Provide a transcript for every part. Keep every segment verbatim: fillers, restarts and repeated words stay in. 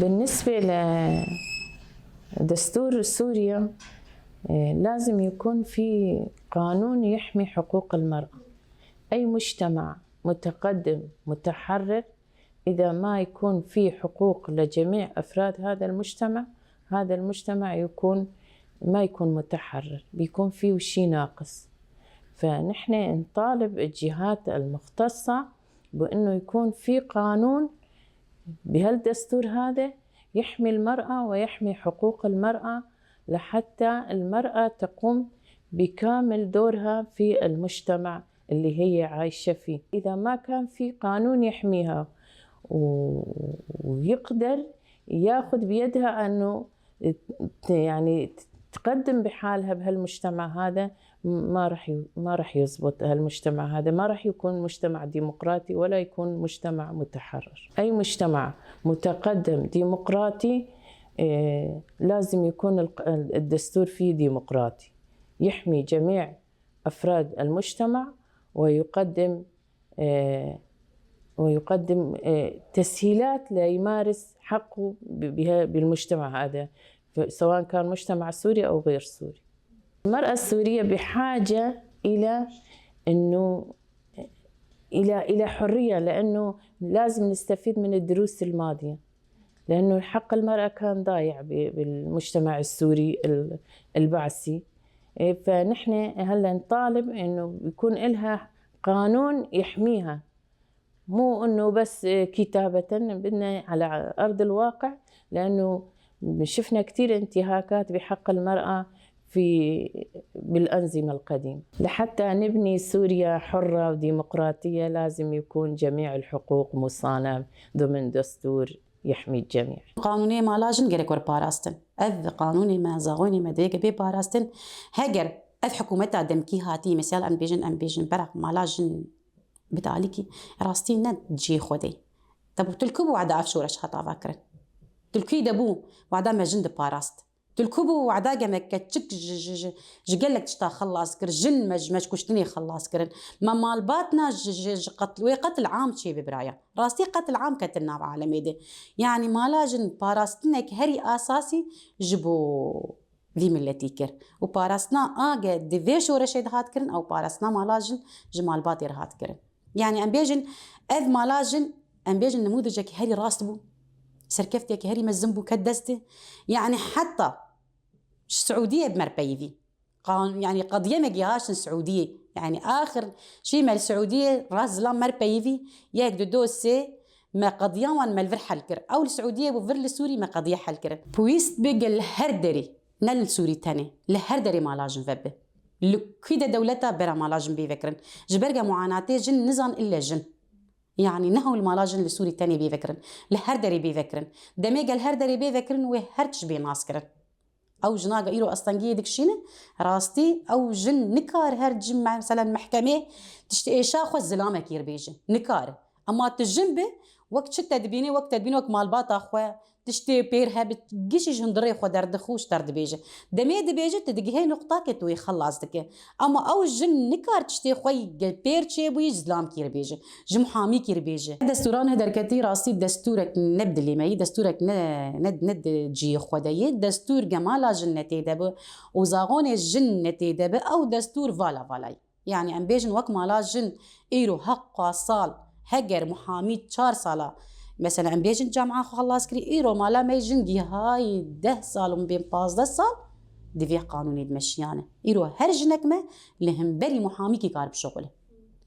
بالنسبة لدستور سوريا، آه، لازم يكون في قانون يحمي حقوق المرأة. أي مجتمع متقدم متحرر، إذا ما يكون في حقوق لجميع أفراد هذا المجتمع، هذا المجتمع يكون، ما يكون متحرر، بيكون فيه شي ناقص. فنحن نطالب الجهات المختصة بأنه يكون في قانون بهالدستور هذا يحمي المرأة ويحمي حقوق المرأة، لحتى المرأة تقوم بكامل دورها في المجتمع اللي هي عايشة فيه. إذا ما كان في قانون يحميها و-، ويقدر ياخد بيدها أنه ت-، يعني تقدم بحالها بهالمجتمع هذا، ما رح ي-، ما رح يزبط هالمجتمع هذا، ما رح يكون مجتمع ديمقراطي ولا يكون مجتمع متحرر. أي مجتمع متقدم ديمقراطي، آه، لازم يكون الق-، الدستور فيه ديمقراطي، يحمي جميع أفراد المجتمع، ويقدم، آه، ويقدم، آه، تسهيلات ليمارس حقه ب-، بها-، بالمجتمع هذا، ف-، سواء كان مجتمع سوري أو غير سوري. المرأة السورية بحاجة إلى إنه، إلى، إلى حرية، لأنه لازم نستفيد من الدروس الماضية. لأنه حق المرأة كان ضايع ب-، بالمجتمع السوري ال-، البعثي. إيه، فنحن هلأ نطالب إنه يكون إلها قانون يحميها، مو إنه بس كتابة، بدنا على أرض الواقع، لأنه شفنا كتير انتهاكات بحق المرأة في، بالأنظمة القديمة. لحتى نبني سوريا حرة وديمقراطية، لازم يكون جميع الحقوق مصانة ضمن دستور يحمي الجميع. Qanûnê mala jin gerek were parastin. Ev qanûnê me, zaxoynê me dê bê parastin. Heger ev hikûmeta demkî hatî, mesela em bêjin, em bêjin beraq mala jin bi talîkî, rastî ne cihê xwe de ye. Te bû, tu li ku bû weda ev şoreş hat avakirin? Tu li kû de bû weda me jin diparast? Tu li ku bû weda ge me keçik ji, ji, ji, ji gelek tişta xelas kir, jin me ji, me ji kuştinê xelas kirin. Me malbatna ji, ji, ji qetl, wê qetl am çê bibiraya. Rastî qetl am ketin nav alemê de. Yanî mala jin parastinek herî asasî ji bo vî miletî kir. Û parastina a ge di vê şoreşê de hat kirin, ew parastina mala jin ji malbatê re hat kirin. Yanî em bêjin, ev mala jin, em bêjin nimûdicek herî rast bû. Serkeftiyek herî mezin bû ket destê. Yanî heta ji Siûdiyê bi me re peyivî. Qan-, yanî qediye me gihaştin Siûdiyê. Yanî axir şî me li Siûdiyê rast zilam me re peyivî. Yek, du, do, sê me qediyan wan me li vir hel kir. Ew li Siûdiyê bû vir li Sûrî me qediye hel kirin. Pûyîst bê gel her derê. Ne li Sûrî tenê, li her derê mala jin vebe. Li kû de dewleta bera mala jin bê vekirin. Ji ber ge muanatê jin nizan ille jin. Yanî ne hewl mala jin li Sûrî tenê bê vekirin. Li her derê bê vekirin. Demê gel her derê bê vekirin wê her tişt bê nas kirin. Ew jina ge îro astengiyê dikişîne, rastî ew jin nikar her cim, meselen mehkemê tiştê êşa xwe zilamekî re bêje. Nikare. Ema tu jin bi, wek çi te dibînî, wek te dibînî wek malbata xwe, tiştê pêr hebe, gişî ji hundirê xwe derdixû ji te re dibêje. Demê dibêje, tu digihê nuqtakê tu wê xelas dike. Ema ew jin nikar tiştê xwe yî ge pêr çêbûyî ji zilamkî re bêje, ji muhamîkî re bêje. Destûran he derketî rastî destûrek ne bi dilê me yî, destûrek ne, ne, ne di cihê xwe de yê. Destûr ge mala jin ne tê de bi û zaxonê jin ne tê de bi, ew destûr vala vala yî. Yanî em bêjin wek mala jin îro heqa sal, heger muhamî çar sala, mesela em bêjin camiya xwe xelas kirî, îro mala me jin gihayî deh sal û bên pazdeh sal di vê qanûnê dimeşiyane. Îro her jinek me li hemberî muhamîkî kar bişuxule.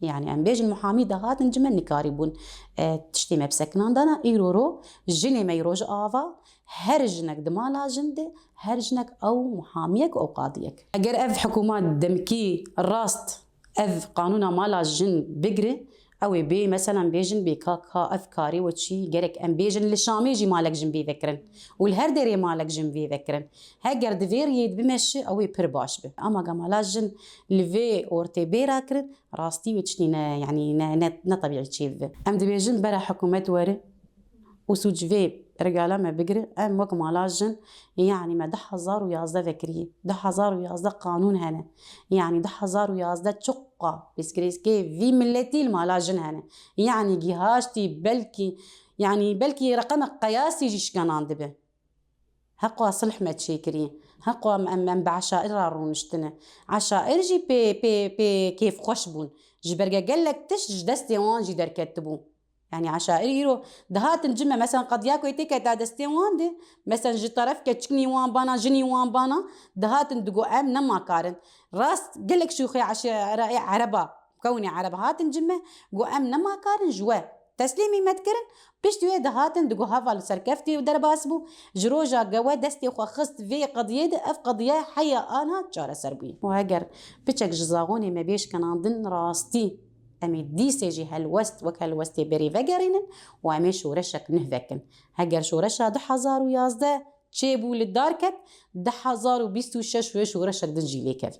Yanî em bêjin muhamî dahatin cime nikarîbûn, e, tiştê me bisekinandana, îro ro jinê me yî rojava her jinek di mala jin de, her jinek ew muhamiyek û ew qadiyek. Eger ev hikûma demkî rast ev qanûna mala jin bigire, ew ê bê, meselen bêjin bê ka, ka ev karê we çî, gerek em bêjin li Şamê jî malek jin bê vekirin û li her derê malek jin bê vekirin. Heger di vê riyê de bimeşi, ew ê pir baş be. Ama ga mala jin li vê ortê bê rakirin, rastî wê tiştî ne, yanî ne, ne, ne tebîî çê bibe. Em dibêjin bera hikûmet were û sûc vê regala me bigire, em wek mala jin, yanî me du hezar û yazdeh vekirî, du hezar û yazdeh qanûn hene. Yanî du hezar û yazdeh çiqa pîsgirêkê vî miletî li mala jin hene. Yanî gihaştî belkî Yanî belkî reqemek qeyasî jî şikenan dibe. Heqwa silh me çêkirî. Heqwa em, em, em bi eşair re rûniştine. Eşair jî pê, pê, pê kêfxweş bûn. Ji berge gelek tişt ji destê wan jî derketibû. Yanî eşair îro dihatin cime, mesela qediya ku tê keta destê wan de, mesela ji terefke çiknî wan bana, jinî wan bana, dihatin digo em nema karin. Rast gelek şûxê eşaira ê ereba, kewne ereba hatin cime, go em nema karin ji we. Teslîmî me dikirin, piştî wê dihatin digo heval serkeftî û derbas bû. Ji roja ge we destê xwe xist vê qediyê de, ev qediye heya ana çareser bûye. Û heger piçek ji zaxonê me bê şikenandin rastî, em ê dîsê jî helwest wek helwestê berê vegerînin û em ê şoreşek nuh vekin. Heger şoreşa du hezar û yazdeh çêbû li dar ket, du hezar û bîst û şeş wê şoreşek din jî lê kevî.